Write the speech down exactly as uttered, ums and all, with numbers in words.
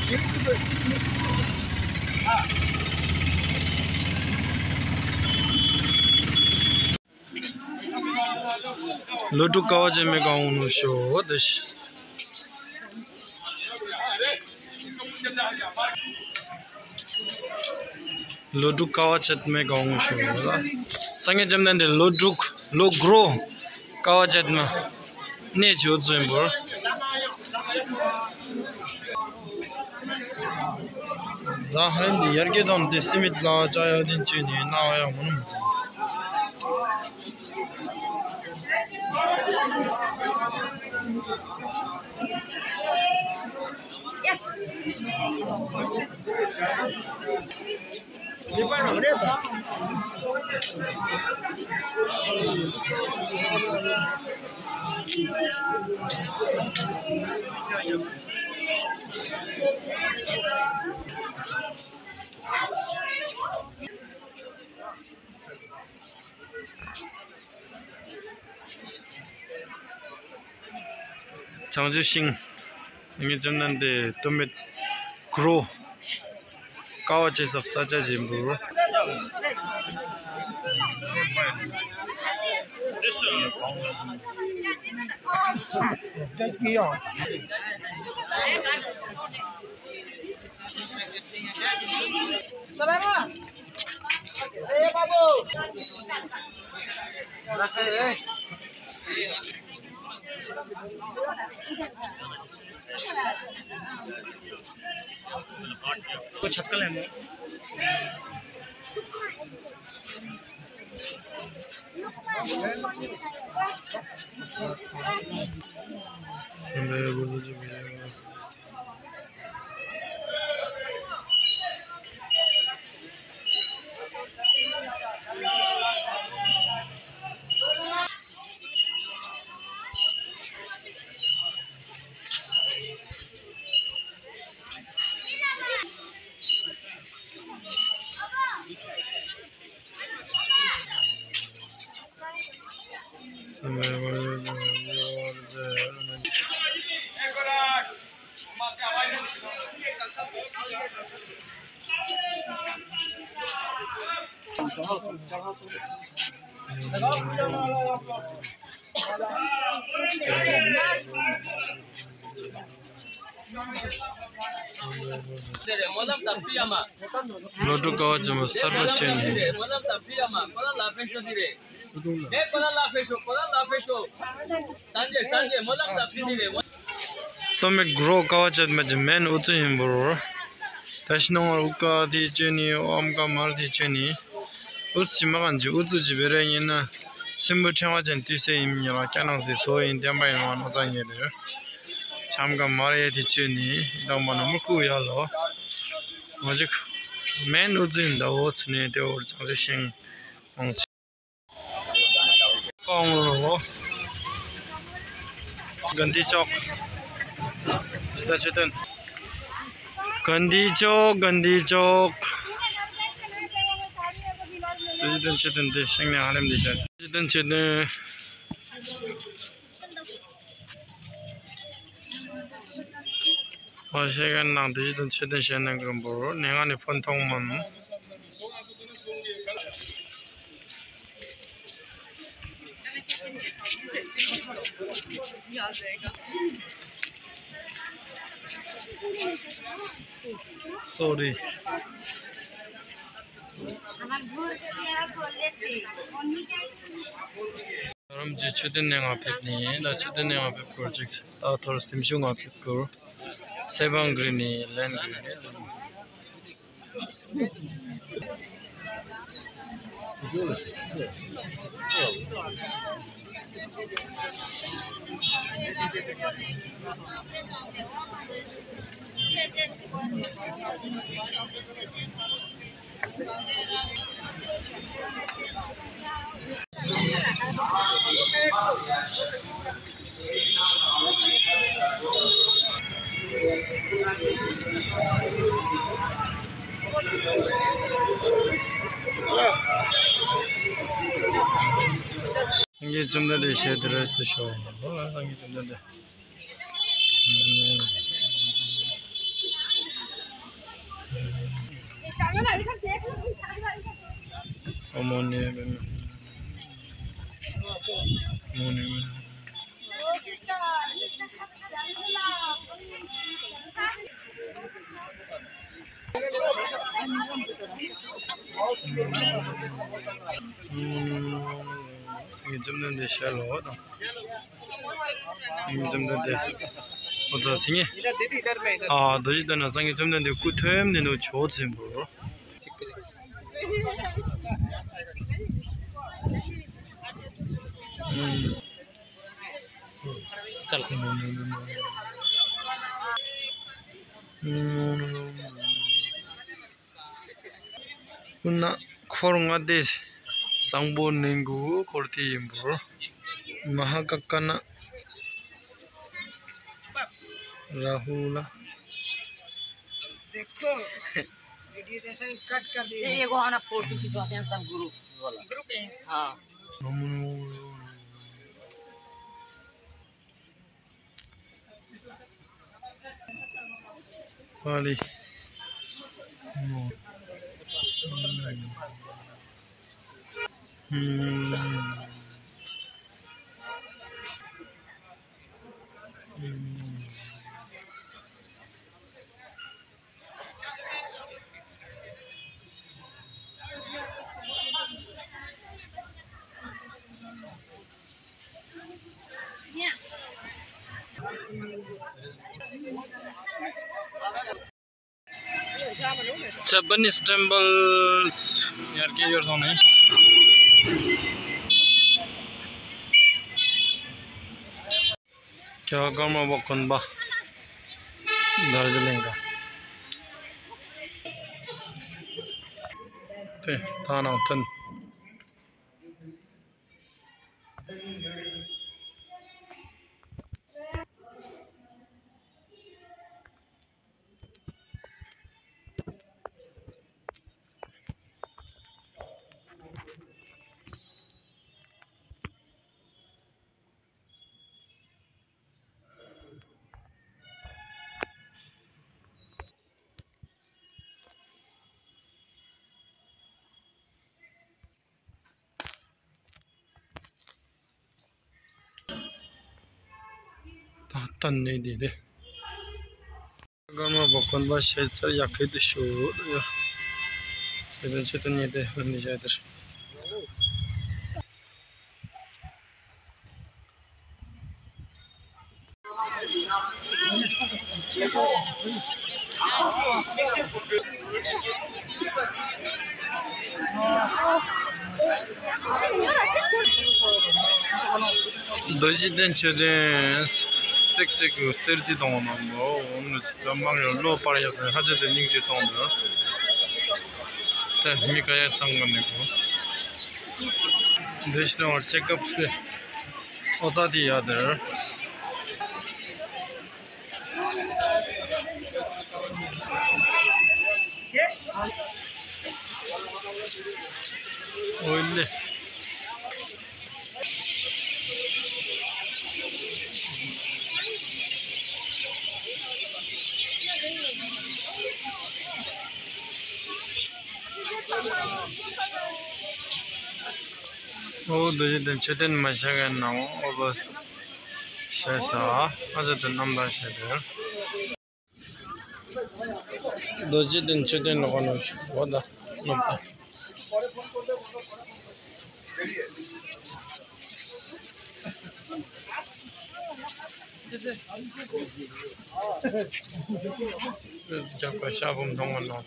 ལོ་དྲུག་དཀའ་བ་སྤྱད་མེད་གང་ནུ་ཤོ་དེ་ཤི། ལོ་དྲུག་དཀའ་བ་སྤྱད་མེད་གང་ནུ་ཤོ་ལ། སངས་རྒྱས་བཅོམ་ལྡན་འདས་ལོ་དྲུག་ལོ་དྲུག་དཀའ་བ་སྤྱད་མ། གནས་ཆེ་བོ་ཚོ་ཡིན་པོར། ད་ཧ་ལམ་འདི་ཡར་རྒྱས་དང་དེ་སེ་མེད་ལ་ཅ་ཡ་དེ་ཅི་ནི་ན་བ་ཡ་མོ་ནམ། བྱང་ཆུབ་ཤིང་། སངས་རྒྱས་བཅོམ་ལྡན་འདས་སྟོད་སྨད་གུ་རུ། དཀའ་བ་སྤྱད་ས་ས་ཆ་ཆེན་པོ། ལོ་དྲུག་དཀའ་བ་སྤྱད་མ་གསར་པ་བྱས་ནས། སྟོད་སྨད་གུ་རུ་དཀའ་བ་སྤྱད་མ་གྱི་མན་ཨུ་ཚུགས་ཡིན་པོར། ད་ཕྱི་ནང་ཨུ་ཀ་དེ་བྱས་ནས་ཨམ་ཀ་མར་དེ་བྱས་ནས། ཨུ་ཚུགས་མ་གང་ཅི་ཨུ་ཚུགས་ཀྱི་བེ་རེ་ཡིན་ན། སྲིན་པོ་ཕྲེང་བ་ཅན་དུས་སེ་ཡིན་ཉེ་ལ་སྐྱ་ནང་སེ་སོ་ཡིན་བསྟན་པ་ཡིན་བ་ནོ་ཙང་ཉེ་དེ། ཆམ་ཀ་མར་ཡེ་དེ་བྱས་ནས་དང་པ་ན་མུ་ཁུ་ཡ་ལོ། མ་ཅིག་མན་ཨུ་ཚུགས་ཡིན་ད་ཨོ་ཚུགས་ནས་དེ་འོར་ཅང་རེ་ཤིང་། ཨང་། ཀོང་རོ། གན་དྷི་ཅོག་ད་ཆེ་དོན། གན་དྷི་ཅོག་གན་དྷི་ཅོག་ད་ཆེ་དོན་ཆེ་དོན་དེ་ཤིང་ནས་ཧ་ལམ་དེ་ཆེ་དོན་ཆེ་དོན། ཨོ་ཤེས་གན་ནང་དེ་ཆེ་དོན་ཆེ་དོན་བཤད་ན་གི་རུམ་པོ་ནས་ང་ནས་ཕོན་ཐོང་མོན། Sorry. རོམ་གྱི་མཆོད་རྟེན་ནས་ང་ཕེབས་ནས་ད་མཆོད་རྟེན་ནས་ང་ཕེབས་སྐོར་ཅིག་ད་ཐོར་སེམས་ཤུགས་ང་ཕེབས་སྐོར་སེ་བང་གི་ནས་ལན་གི་ནས། སངས་རྒྱས་བཅོམ་ལྡན་འདས་ཞལ་དེ་རེད་ཟེར་ཤོག་སངས་རྒྱས་བཅོམ་ལྡན་འདས། མོ་ནི་མོ་ནི། སངས་རྒྱས་བཅོམ་ལྡན་འདས་ཞལ་ལོ་དང་། སངས་རྒྱས་བཅོམ་ལྡན་འདས། ཨོ་ཙ་སི་ངེ། ཨ་རྡོ་རྗེ་གདན་ན་སངས་རྒྱས་བཅོམ་ལྡན་འདས་སྐུ་ཐོན་ནས་ནུ་ཆོས་ཚན་པོ། ཙལ། ཁོ་ན་འཁོར་ལྔ་སྡེ་བཟང་པོ་ནི་གུ་འཁོར་དེ་ཡིན་པོ། མ་ཧཱ་ཀ་ཀ་ན། ར་ཧུ་ལ། देखो, वीडियो जैसे ही कट कर दिए। ये, ये को आना फोटो खिंचवाते हैं सब ग्रुप वाला। ग्रुप है। हाँ। पाली। हम्म। हम्म। हम्म। Japanese temples ཡར་སྐྱེ་ཡོར་སོང་ནས། རྒྱལ་བ་ཀརྨ་པ་དགོན་པ། དར་ཇི་ལིང་ག་དེ་ད་ནང་ཐོན། ད་ལྟ་ནས་དེ་རེད། ཀརྨ་པ་དགོན་པ་ཞེས་ཚར་ཡག་ཁེ་དུ་ཞུ་ཡོད། དེ་དོན་ཆེད་དུ་ཉེ་དེ་ལ་འདི་བྱ་དེར། རྡོ་རྗེ་གདན་མཆོད་རྟེན་ཙིག་ཙིག་གི་གསེར་གྱི་དོང་ནང་མོ་འོང་ནུ་ཅི་ད་མང་ཡོད་ལོ་པར་ཡག་སེ་ཧ་ཅང་དེ་སྙིང་རྗེ་གཏོང་འདུག་ད་མི་ག་ཡ་ཚང་ག་ནས་གོ། འདི་ཤི་ནང་ཅེ་ཀབ་སེ་ཨོ་ཙ་དེ་ཡ་དེར། ཨོ་ལེ། ཨོ་རྡོ་རྗེ་གདན་མཆོད་རྟེན་མ་ཤ་ག་ནང་ཨོ་བ་ཤ་ས་ཨ་ཅག་དེ་རྣམ་པ་ཤ་དེ། རྡོ་རྗེ་གདན་མཆོད་རྟེན་ལོགས་ནང་ཞུགས་པ་དང་ནོར་བུ། རྒྱབ་ཁ་ཤ་བུམ་མཐོང་བ་ནང་།